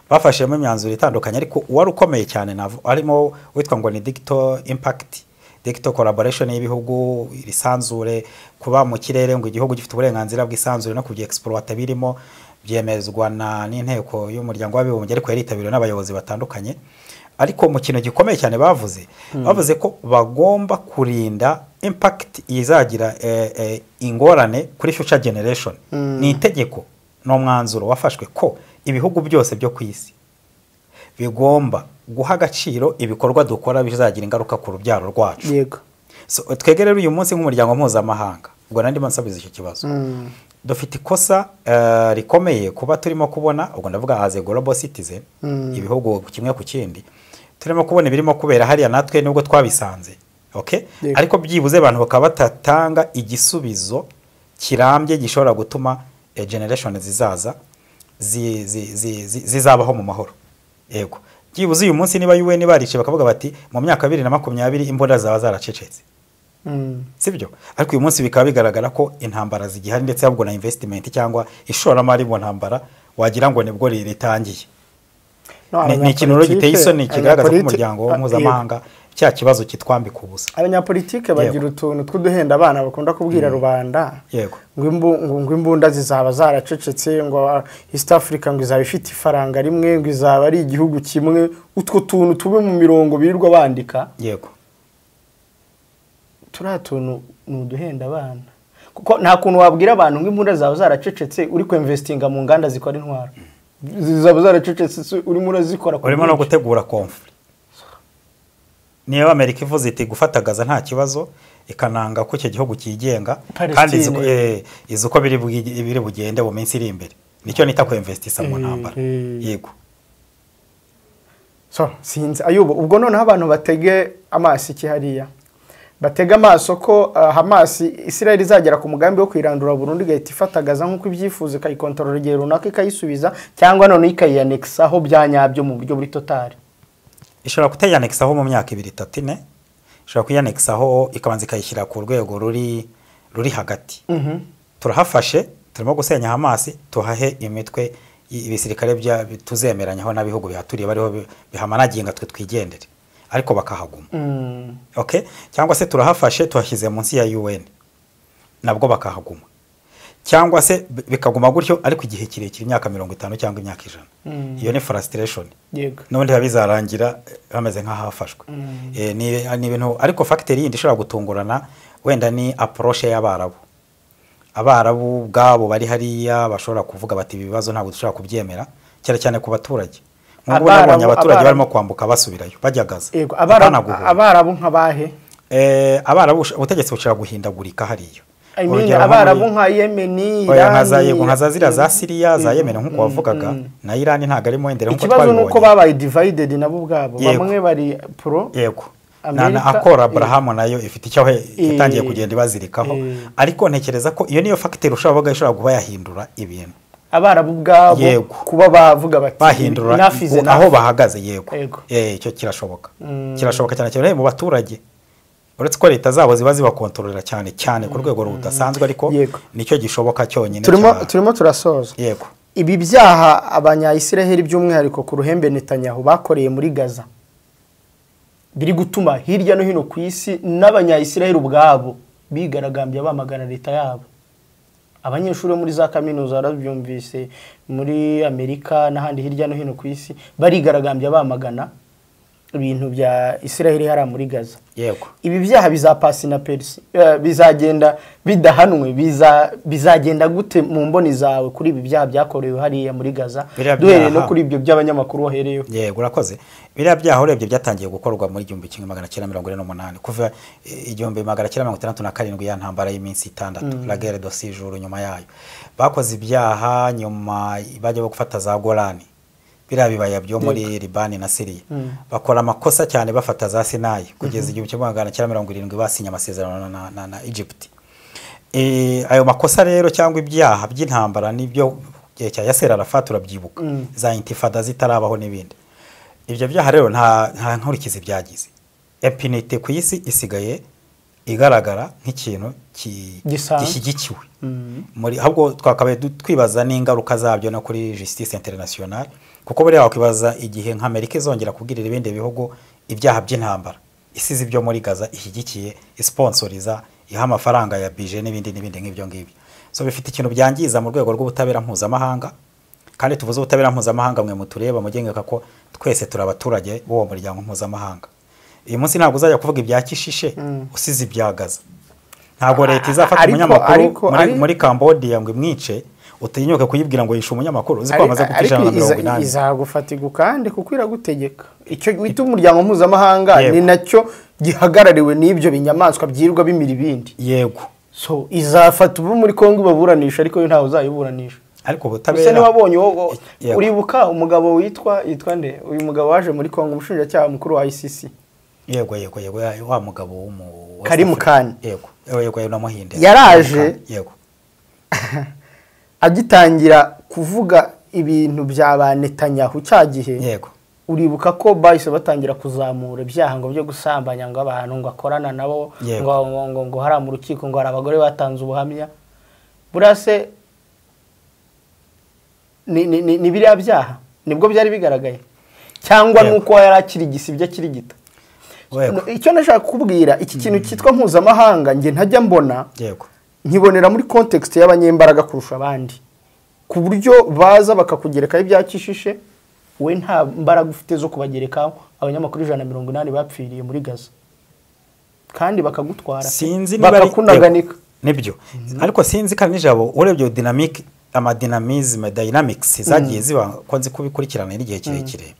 bafashemo imyanzuro itandukanye, ariko uwari ukomeye cyane arimo witwa ngo ni Digital Impact Digital collaboration y'ibihugu, irisanzure, kuba mu kirere ngo igihugu gifite uburenganzira bw'isanzure no kubyexploita birimo byemezwa na n'inteko y'umuryango w'abibumbye, ariko yaritabiriwe n'abayobozi batandukanye. Ariko mu kintu gikomeye cyane bavuze, bavuze ko bagomba kurinda impact izagira ingorane kuri future generation. Ni itegeko, ni umwanzuro wafashwe ko ibihugu byose byo ku isi bigomba guha agaciro ibikorwa dukora bizagira ingaruka ku rubyaro rwacu. So, twebwe rero uyu munsi nk'umuryango mpuzamahanga, ubwo nandi nsabiza icyo kibazo, dufite ikosa rikomeye kuba turimo kubona, ubwo ndavuga as a global citizen, ibihugu kimwe ku kindi, turimo kubona ibirimo kubera hariya natwe nubwo twabisanze, okay? Ariko byibuze abantu bakaba batatanga igisubizo kirambye gishobora gutuma generation zizaza zizabaho mu mahoro. Yego, byibuze uyu munsi niba UN barice bakavuga bati mu myaka 2020 imbunda zaba zaracecetse, sibyo? Ariko uyu munsi bikaba bigaragara ko intambara zigihari, ndetse ahubwo na investment cyangwa ishoramari mu ntambara wagira ngo nibwo ritangiye. No, Ni ikintu rero giteye isoni kigaragaza ko umuryango mpuzamahanga cya kibazo kitwambika ubusa. Abanyapolitike bagira utuntu tw'uduhenda abana bakunda kubwira rubanda. Ngo imbunda zizaba zaracecetse, ngo East Africa ngo izaba ifite ifaranga rimwe, ngo izaba ari igihugu kimwe, utwo tuntu tube mu mirongo birirwa bandika. Turiya tuntu ni uduhenda abana, kuko nta kuntu wabwira abantu ngo imbunda zaba zaracecetse uri kwinvestinga mu nganda zikora intwaro. Zizaba zaracecetse urimo urazikora ku Urimo no bwinshi. gutegura conflict. Niba Amerika ivuze iti gufata Gaza nta kibazo, ikananga ko icyo gihugu cyigenga, kandi izi uko biri bugende mu minsi iri imbere, nicyo nita ku investisa mu ntambara. So sinzi Ayubu, ubwo noneho abantu batege amaso iki hariya, batege amaso ko Hamas Israel izagera ku mugambi wo kwirandura burundu igahita ifata Gaza nk'uko ibyifuza, ikayikontorora igihe runaka ikayisubiza, cyangwa noneho ikayianexaho bya nyabyo mu buryo buri total. Ishobora kutayanexaho mu myaka 2 3 4, ishobora kuyanexaho ikabanza ikayishyira ku rwego ruri hagati. Turahafashe, turimo gusenya Hamas, tuhahe imitwe ibisirikare bya tuzemeranyaho n'abihugu bihaturiye bariho bihamanaginga twe twigendere, ariko bakahaguma. Okay? Cyangwa se turahafashe tuhashyize munsi ya UN nabwo bakahaguma, cyangwa se bikaguma gutyo ariko igihe kirekire, imyaka 50 cyangwa imyaka 100. Iyo ni frustration. N'ubundi biba bizarangira bameze nk'ahafashwe. Ni ibintu, ariko factor yindi ishobora gutungurana wenda ni approche y'Abarabu. Abarabu ubwabo bari hariya bashobora kuvuga bati ibi bibazo ntabwo dushobora kubyemera, cyane cyane ku baturage. Nk'ubu nabonye abaturage barimo kwambuka basubirayo bajya Gaza. Abarabu nk'abahe? Abarabu ubutegetsi bushobora guhindagurika hariya. Abarabu nka Yemen, Iran, nka za ziriya za Syria, za Yemen nk'uko wavugaga, na Iran ntabwo arimo endera nk'uko twabibonye. Ikibazo nuko babaye divided nabo ubwabo, bamwe bari pro. Na akora Abraham nayo ifite icyo yatangiye kugenda ibazirikaho, ariko ntekereza ko iyo niyo factor ushobora ishobora kuba yahindura ibintu. Abarabu ubwabo kuba bavuga bati bahindura aho bahagaze. Yego, icyo kirashoboka. Kirashoboka cyane cyane mu baturage, uretse ko leta zabo ziba zibakontorora cyane cyane ku rwego rudasanzwe, ariko nicyo gishoboka cyonyine. Turimo turasoza. Yego. Ibi byaha abanya-Israel by'umwihariko ku ruhembe Netanyahu bakoreye muri Gaza biri gutuma hirya no hino ku isi n'abanya-Israel ubwabo bigaragambya bamagana leta yabo. Abanyeshuri muri za kaminuza barabyumvise muri Amerika n'ahandi hirya no hino ku isi barigaragambya bamagana ibintu bya Israel hara muri Gaza. Yego. Ibi byaha bizapasi na Persi bizagenda bidahanwe, bizagenda gute mu mboni zawe kuri ibi byaha byakorewe hariya muri Gaza, duhereye no kuri ibyo by'abanyamakuru wahereyeho? Yego, urakoze. Biriya byaha urebye byatangiye gukorwa muri 1948, kuva 1967 ya ntambara y'iminsi 6, la guerre de six jours. Nyuma yayo bakoze ibyaha, nyuma bajya gufata za Golani, biriya bibaya byo muri Libani na Syria, bakora amakosa cyane bafata za Sinai kugeza 1970 basinya amasezerano na Egypt. Ayo makosa rero cyangwa ibyaha by'intambara nibyo gihe cya Yasser Arafat urabyibuka, za intifada zitarabaho n'ibindi. Ibyo byaha rero nta nkurikizi byagize. Impunity ku isi isigaye igaragara nk'ikintu gishyigikiwe. Muri ahubwo twakabaye twibaza n'ingaruka zabyo no kuri justice internationale, kuko buriya wakwibaza igihe nka Amerika izongera kubwirira ibindi bihugu ibyaha by'intambara Isize ibyo muri Gaza ishyigikiye, isponsoriza, iha amafaranga ya bije n'ibindi n'ibindi nk'ibyo ngibyo. So bifite ikintu byangiza mu rwego rw'ubutabera mpuzamahanga. Kandi tuvuze ubutabera mpuzamahanga, mwe mutureba mugengeka ko twese turi abaturage b'uwo muryango mpuzamahanga. Uyu munsi ntabwo uzajya kuvuga ibya Kishishe usize ibya Gaza. Ntabwo leta izafata umunyamakuru muri Cambodia ngo imwice, utinyuke kuyibwira ngo yishe umunyamakuru uzi ko amaze gupfa 180. Izagufatirwa kandi kuko iragutegeka. Icyo wita umuryango mpuzamahanga ni nacyo gihagarariwe n'ibyo binyamaswa byirirwa bimira ibindi. Yego. So izafata ubu muri Kongo ibaburanisha, ariko yo ntawe uzayiburanisha. Ariko ubutabera se wabonye uribuka umugabo witwa nde, uyu mugabo waje muri Kongo, umushinjacyaha mukuru wa ICC. Yego yego yego, wa mugabo w'umu Karim Khan. Yego yego, na Muhinde yaraje. Yego. Agitangira kuvuga ibintu bya ba Netanyahu cya gihe. Yego. Uribuka ko bahise batangira kuzamura ibyaha ngo byo gusambanya ngo abantu ngo akorana nabo, ngo ngo ngo hari mu rukiko ngo hari abagore batanze ubuhamya. Burase ni biriya byaha nibwo byari bigaragaye, cyangwa nuko yarakiri igisibya kirigita. Icyo nashaka kukubwira, iki kintu cyitwa mpuzamahanga nge ntajya mbona. Yego. Nkibonera muri context y'abanyembaraga kurusha abandi, ku buryo baza bakakugerekaho ibya Kishishe, we nta mbaraga ufite zo kubagerekaho. Abanyamakuru 180 bapfiriye muri Gaza kandi bakagutwara, sinzi niba bakakunaganika. Nibyo. Ariko sinzi kandi nijabo urebye dynamic, ama dynamism dynamics zagiye ziba ko nzi kubikurikirana n'igihe kirekire.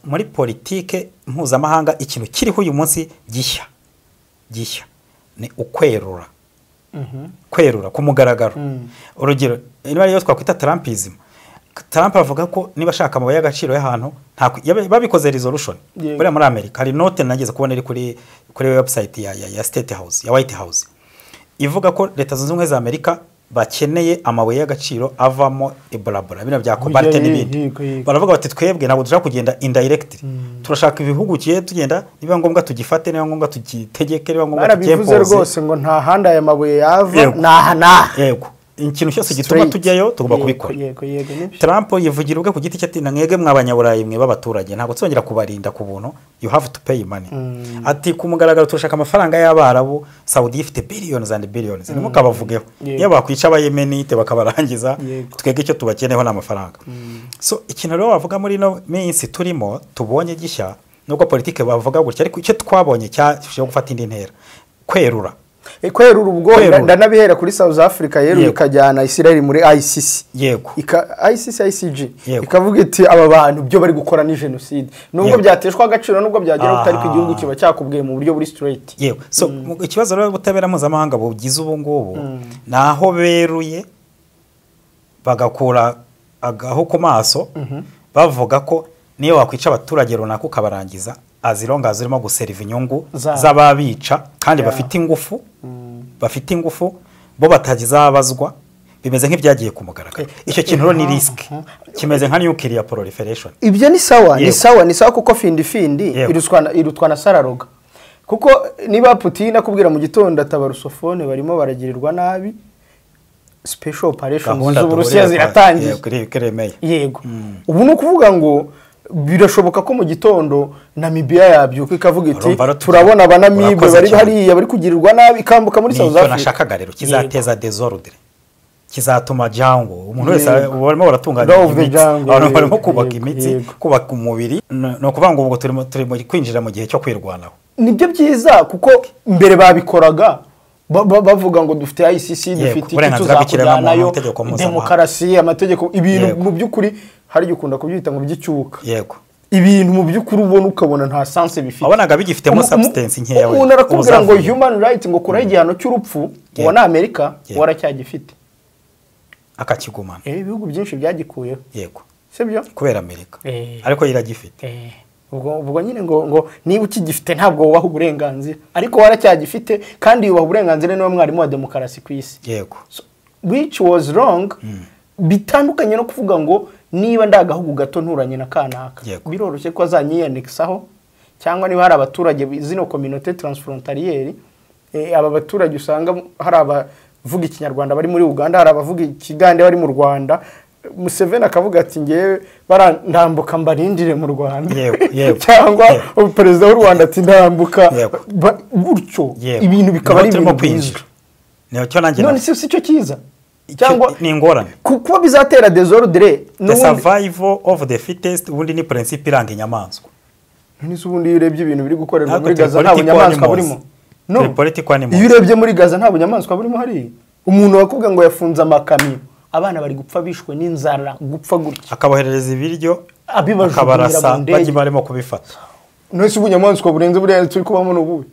Muri politike mpuzamahanga ikintu kiriho uyu munsi gishya ni ukwerura. Kwerura ku mugaragaro. Urugero niba ariyo twakwita Trumpism, Trump avuga ko niba ashaka amabuye y'agaciro y'ahantu babikoze resolution. Buriya muri Amerika hari note nageze kubona iri kuri website ya State House, ya White House, ivuga ko Leta Zunze Ubumwe za Amerika bakeneye amabuye y'agaciro avamo ebolabora bino bya cobalt n'ibindi. Baravuga bati twebwe ntabwo dushaka kugenda indirectly, turashaka ibihugu kiye tugenda, niba ngombwa tugifate, niba ngombwa tugitegeke, niba ngombwa tucyempoze. Barabivuze rwose ngo nta handi aya mabuye yava naha naha. Yego. Ikintu cyose gituma tujyayo tugomba kubikora. Yego yego. Trump yivugira ubwe ku giti cye ati mwege mw'abanyaburayi mwe b'abaturage ntabwo tuzongera kubarinda ku buntu, you have to pay money. Ati ku mugaragaro turashaka amafaranga y'abarabu, Saudi ifite billions and billions, ntimukabavugeho. Niyo bakwica abayemenite bakabarangiza, twege icyo tubakeneho ni amafaranga. So ikintu rero bavuga muri no minsi turimo tubonye gishya, nubwo politike bavuga gutya, ariko icyo twabonye cyashobora gufata indi ntera, kwerura. Kwerura ubwo ndanabihera kuri South Africa yeru ikajyana Israel muri ICC. Yego. ICC ICG ikavuga iti aba bantu byo bari gukora ni genocide, nubwo byateshwa agaciro, nubwo byagera utari ku gihugu kiba cyakubwiye mu buryo buri straight. Yego. So ikibazo rero ubutabera mpuzamahanga bugize ubu ngubu naho beruye bagakura agaho ku maso, bavuga ko niyo wakwica abaturage runaka ukabarangiza, azironga zirimo guseriva inyungu z'ababica kandi bafite ingufu, bafite ingufu bo batagizabazwa, bimeze nk'ibyagiye ku mugaragaro. Icyo kintu rero ni risk, kimeze nka nuclear proliferation. Ibyo ni sawa, ni sawa, ni sawa kuko findi findi irutwa na sararoga. Kuko niba Putin akubwira mu gitondo atabarusofone barimo baragirirwa nabi, special operations z'Uburusiya ziratangiye. Yego. Ubu ni ukuvuga ngo birashoboka ko mu gitondo Namibia yabyuka ikavuga iti turabona abanamibe bari hariya bari kugirirwa nabi, ikambuka muri South Africa. Nicyo nashakaga rero, kizateza desordre, kizatuma jungle umuntu wese barimo baratunganya imitsi, abantu barimo kubaka imitsi, kubaka umubiri. No kuvuga ngo ubwo turimo kwinjira mu gihe cyo kwirwanaho. Nibyo byiza kuko mbere babikoraga bavuga ngo dufite ICC, dufite iki tuzakujyanayo, demokarasi, amategeko, ibintu mu by'ukuri hari gikunda kubyita ngo by'icyuka. Yego. Ibintu mu by'ukuri ubona ukabona nta sense bifite. Wabonaga bigifitemo substance nkeya. Umuntu arakubwira ngo human right ngo kuraho igihano cy'urupfu, uwo na Amerika waracyagifite akakigumana. Ibihugu byinshi byagikuyeho. Yego. Sibyo? Kubera Amerika. Ariko iragifite. Ubwo nyine ngo niba ukigifite ntabwo wubaha uburenganzira, ariko waracyagifite kandi yubaha uburenganzira niwe mwarimu wa demokarasi ku isi. Yego. Which was wrong. Bitandukanye no kuvuga ngo niba ndagahugu gato nturanye na kanaka, biroroshye ko azanyiyanexaho, cyangwa niba hari abaturage zino communauté transfrontalière, aba baturage usanga hari abavuga ikinyarwanda bari muri Uganda, hari abavuga ikigande bari mu Rwanda, Museveni akavuga ati ngewe ndambuka mbarindire mu Rwanda, cyangwa perezida w'u Rwanda ati ndambuka gutyo, ibintu bikaba ari ibintu bizwi. None si cyo cyiza cyangwa ni ingorane kuba bizatera désordre? The survival of the fittest ubundi ni principe iranga inyamaswa. None se ubundi iyo urebye ibintu biri gukorerwa muri Gaza nta bunyamaswa burimo? No, iyo urebye muri Gaza nta bunyamaswa burimo. Hari umuntu wakubwa ngo yafunze amakamyo, abana bari gupfa bishwe n'inzara, gupfa gutya, akaboherereza ibiryo akabarasa bajye barimo kubifata. None se ubunyamaswa burenze buriya turi kubamo n'ububi?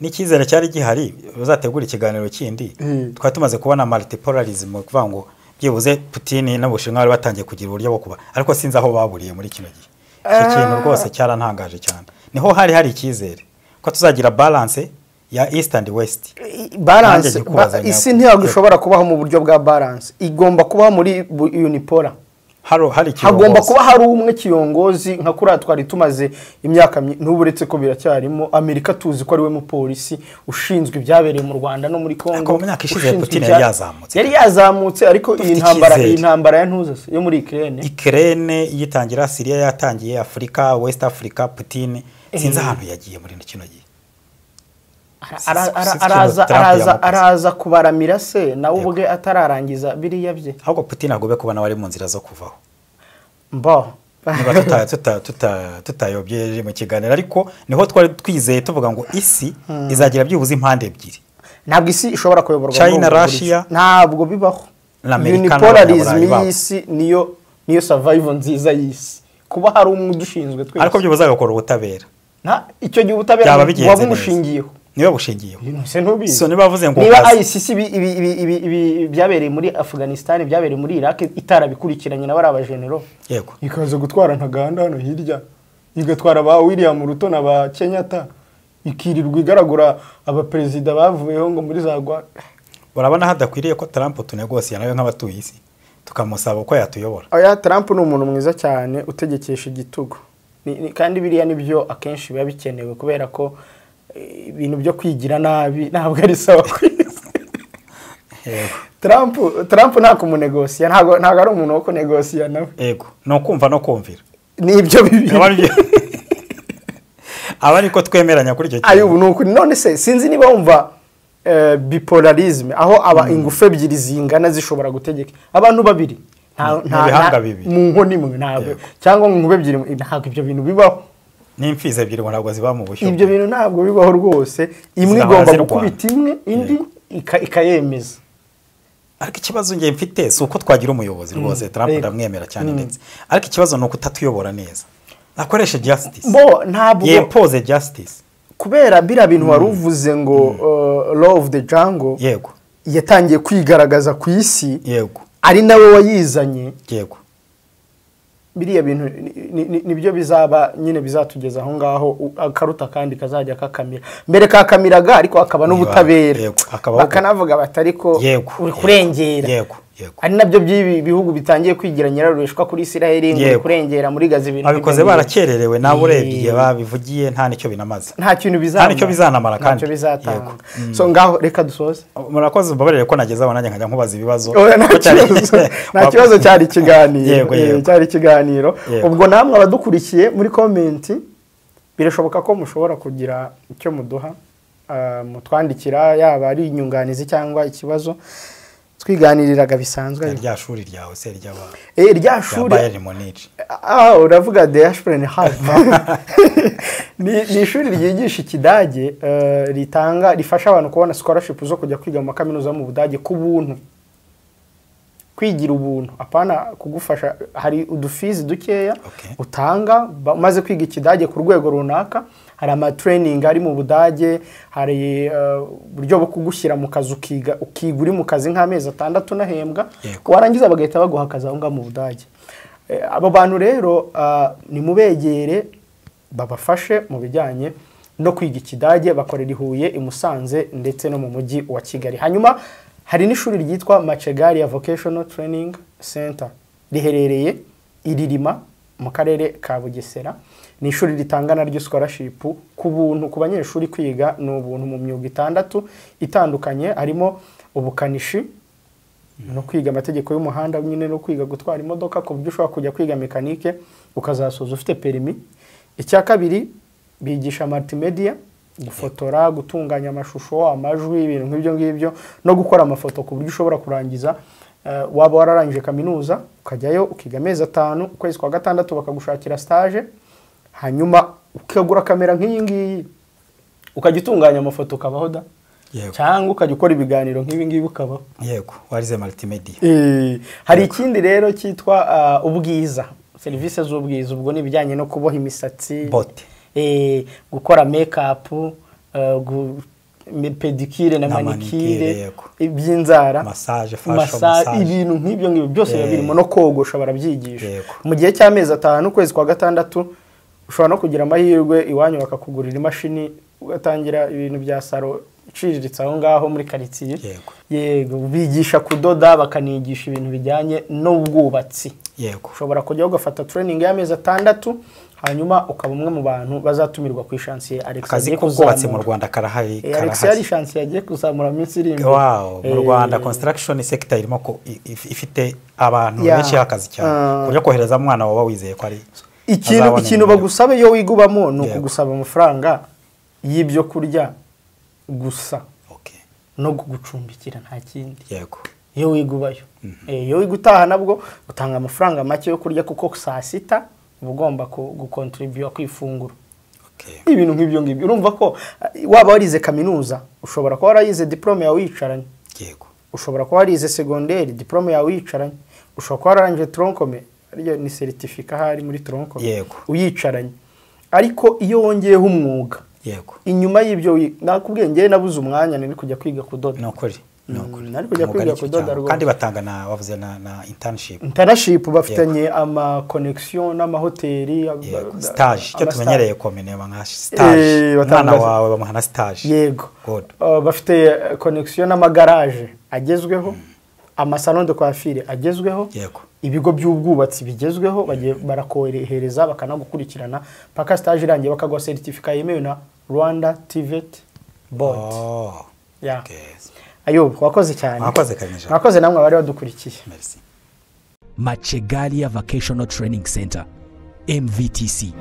N'icyizere cyari gihari, bazategura ikiganiro kindi. Twari tumaze kubona multipolarism, kuvuga ngo byibuze Putin n'Ubushinwa bari batangiye kugira uburyo bwo kuba, ariko sinzi aho baburiye muri kino gihe. Icyo kintu rwose cyarantangaje cyane. Niho hari hari icyizere ko tuzagira balance ya East and West. Balance isi ntabwo ishobora kubaho mu buryo bwa balance, igomba kubaho muri unipolar. Hagomba kuba hari umwe kiyongozi nka kuriya twari tumaze imyaka n'ubu, uretse ko biracyarimo. Amerika tuzi ko ari we mupolisi ushinzwe ibyabereye mu Rwanda no muri Congo. Mu myaka ishize Putin yari yazamutse, yari yazamutse, ariko iyi ntambara ya ntuza yo muri Ukraine, Ukraine yitangira, Syria yatangiye, Afrika, West Africa, Putin sinzi ahantu yagiye muri kino gihe. Araza kubaramira se nawe ubwe atararangiza biriya bye. Ahubwo Putin agobe kubona wari mu nzira zo kuvaho. Mbo niba tutayobye mu kiganiro, ariko niho twari twizeye tuvuga ngo isi izagira byibuze impande ebyiri. Ntabwo isi ishobora kuyoborwa China, Russia, ntabwo bibaho. Unipolarism y'isi niyo survival nziza y'isi, kuba hari umwe udushinzwe twese, ariko byibuze agakora ubutabera. Icyo gihe ubutabera buba bumushingiyeho, niba bushingiyeho. So niba bavuze ngo niba ICC ibi byabereye muri Afghanistan, byabereye muri Iraq, itarabikurikiranye na bari abajenero, yego ikaza gutwara Ntaganda hano hirya, igatwara ba William Ruto na ba Kenyatta, ikirirwa igaragura abaperezida bavuyeho ngo muri zagwa. Urabona hadakwiriye ko Trump tunegosiya nawe nk'abatuye isi tukamusaba uko yatuyobora. Oya, Trump ni umuntu mwiza cyane utegekesha igitugu, kandi biriya nibyo akenshi biba bikenewe, kubera ko ibintu byo kwigira nabi ntabwo ari sawa kwisi. Trump nta kumunegosiya, ntabwo ari umuntu wo kunegosiya nawe. Yego, no kumva no kumvira nibyo bibi aba ariko twemeranya kuri icyo kintu. Ayo nuko none se sinzi niba wumva bipolarism, aho aba ingufu ebyiri zingana zishobora gutegeka abantu babiri nta mu nkoni imwe, ntabwo cyangwa mu nkuba ebyiri, ntabwo ibyo bintu bibaho. N'imfizi ebyiri ngo ntabwo ziba mu bushyo. Ibyo bintu ntabwo bibaho rwose. Imwe igomba gukubita imwe, indi ikayemeza. Ariko ikibazo ngiye mfite si uko twagira umuyobozi rwose, Trump ndamwemera cyane ndetse, ariko ikibazo ni uko utatuyobora neza. Akoreshe justice. Bo ntabwo yempoze justice. Kubera biriya bintu wari uvuze ngo law of the jungle, yego, yatangiye kwigaragaza ku isi, yego, ari nawe wayizanye, yego, biriya bintu nibyo bizaba nyine bizatugeza aho ngaho, akaruta kandi kazajya kakamira. Mbere kakamiraga ariko akaba n'ubutabera, bakanavuga batari ko uri kurengera, ari nabyo by'ibi bihugu bitangiye kwigira nyirarureshwa kuri Israel, ngo kurengera muri Gaza ibintu abikoze barakererewe, nabo urebye babivugiye nta nicyo binamaze, nta kintu bizamara, nta nicyo bizanamara kandi ntacyo bizatanga. So ngaho reka dusoze. Murakoze, mbabarire ko nageze aho nanjye nkajya nkubaza ibibazo. Nta kibazo, cyari ikiganiro, cyari ikiganiro. Ubwo namwe abadukurikiye muri comment, birashoboka ko mushobora kugira icyo muduha, mutwandikira, yaba ari inyunganizi cyangwa ikibazo. Twiganiriraga bisanzwe. Rya shuri ryawe se ryaba rya shuri Bayern Munich. Uravuga de Ashburn Hall. Ni ishuri ryigisha ikidage, ritanga rifasha abantu kubona scholarship zo kujya kwiga mu makaminuza mu Budage ku buntu. Kwigira ubuntu, apana kugufasha, hari udufizi dukeya utanga umaze kwiga ikidage ku rwego runaka. Hari ama training ari mu Budage, hari uburyo bwo kugushyira mu kazi ukiga uri mu kazi nk'amezi 6 unahembwa, warangiza bagahita baguha akazi aho ngaho mu Budage. Abo bantu rero ni mubegere babafashe mu bijyanye no kwiga ikidage, bakorera i Huye, i Musanze ndetse no mu mujyi wa Kigali. Hanyuma hari n'ishuri ryitwa Machegaria Vocational Training Center, riherereye i Ririma mu karere ka Bugesera. Ni ishuri ritanga naryo scholarship ku buntu ku banyeshuri, kwiga ni ubuntu mu myuga 6 itandukanye, harimo ubukanishi, No kwiga amategeko y'umuhanda nyine, no kwiga gutwara imodoka, ku buryo ushobora kujya kwiga mécanique ukazasoza ufite permis. Icya kabiri, bigisha multimedia, gufotora, gutunganya amashusho, amajwi, ibintu nk'ibyo ngibyo, no gukora amafoto, ku buryo ushobora kurangiza, waba wararangije kaminuza, ukajyayo ukiga amezi 5, ukwezi kwa gatandatu bakagushakira stage, hanyuma ukagura kamera nk'iyi ngiyi, ukajya utunganya amafoto ukabaho da. Cyangwa ukajya ukora ibiganiro nk'ibi ngibi ukabaho. Yego, warize multimedia. Hari ikindi rero cyitwa ubwiza, serivisi z'ubwiza. Ubwo ni ibijyanye no kuboha imisatsi, Beauté. Gukora make-up, pédicure na Na manicure, manicure, yego. iby'inzara, Massage, facial massage. Ibintu nk'ibyo ngibyo byose biba birimo, no kogosha barabyigisha. Mu gihe cy'amezi 5, ukwezi kwa gatandatu, ushobora no kugira amahirwe iwanyu bakakugurira imashini, ugatangira ibintu bya salon iciriritse aho ngaho muri karitsiye. Yego, bigisha kudoda, bakanigisha ibintu bijyanye n'ubwubatsi. Ushobora kujya ugafata training y'amezi 6, hanyuma ukaba umwe mu bantu bazatumirwa ku i chantier Alex Akazi agiye k'ubwubatsi mu kuzamura. Rwanda karahari. Alex Karahari. yari chantier agiye kuzamura mu minsi iri imbere. Wow, mu Rwanda construction sector irimo ko ifite abantu benshi y'akazi cyane, ku buryo kohereza umwana wawe wizeye ko ari Ikintu azabona ikintu imibereho. bagusaba iyo wiga ubamo ni ukugusaba amafaranga y'ibyo kurya gusa no kugucumbikira, nta kindi. Iyo wiga ubayo. Iyo wiga utaha nabwo utanga amafaranga make yo kurya, kuko saa sita uba ugomba gukontribuwa ku ifunguro. Ibintu nk'ibyo ngibyo, urumva ko waba warize kaminuza, ushobora kuba warayize diplôme yawe wicaranye, ushobora kuba warize segonderi, diplôme yawe wicaranye, ushobora kuba wararangije tronc commun, ariyo ni certificat ahari muri tronc commun, uyicaranye. Ariko iyo wongeyeho umwuga inyuma y'ibyo, nakubwiye, ngewe nabuze umwanya, nari kujya kwiga kudoda. Ni ukuri, ni ukuri. Nari kujya Umwuga kwiga ni cyo kudoda cyane. rwose. Kandi batanga na, wavuze na internship. Internship, bafitanye ama connection n'amahoteli, Stage, icyo ama tumenyereye kominema nka stage, batanga- umwana wawe bamuha na stage. Yego. Good. Bafite connection n'amagaraje agezweho, ama salon de coiffure agezweho, ibigo by'ubwubatsi bigezweho. Bagiye barakohereza, bakanagukurikirana paka stage irangiye, bakaguha certificat yemewe na Rwanda TVET Board. Oh. Yeah. Okay. Ayubu, wakoze cyane. Mwakoze, Karinijabo. Mwakoze namwe abari badukurikiye. Merci. Macegalia Vocational Training Center, MVTC,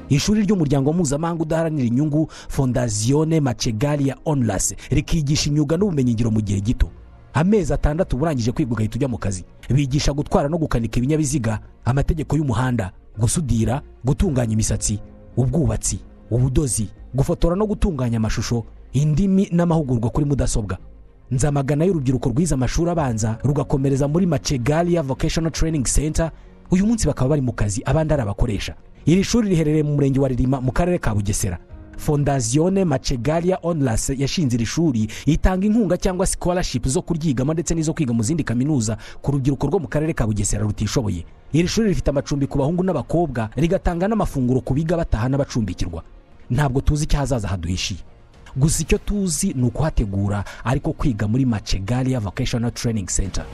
ishuri ry'umuryango mpuzamahanga udaharanira inyungu Fondazione Macegalia Onlus, rikigisha imyuga n'ubumenyingiro mu gihe gito, amezi 6 uba urangije kwiga ugahita ujya mu kazi. Bigisha gutwara no gukanika ibinyabiziga, amategeko y'umuhanda, gusudira, gutunganya imisatsi, ubwubatsi, ubudozi, gufotora no gutunganya amashusho, indimi n'amahugurwa kuri mudasobwa. Nzamagana y'urubyiruko rwize amashuri abanza rugakomereza muri Macegalia Vocational Training Center, uyu munsi bakaba bari mu kazi, abandi ari abakoresha. Iri shuri riherereye mu murenge wa Rilima mu karere ka Bugesera. Fondazione Macegalia Onlus yashinze iri shuri, itanga inkunga cyangwa scholarship zo kuryigamo ndetse n'izo kwiga mu zindi kaminuza ku rubyiruko rwo mu karere ka Bugesera rutishoboye. Iri shuri rifite amacumbi ku bahungu n'abakobwa, rigatanga n'amafunguro ku biga bataha n'abacumbikirwa. Ntabwo tuzi icyo ahazaza haduhishiye, gusa icyo tuzi ni ukuhategura, ariko kwiga muri Macegalia Vocational Training Center.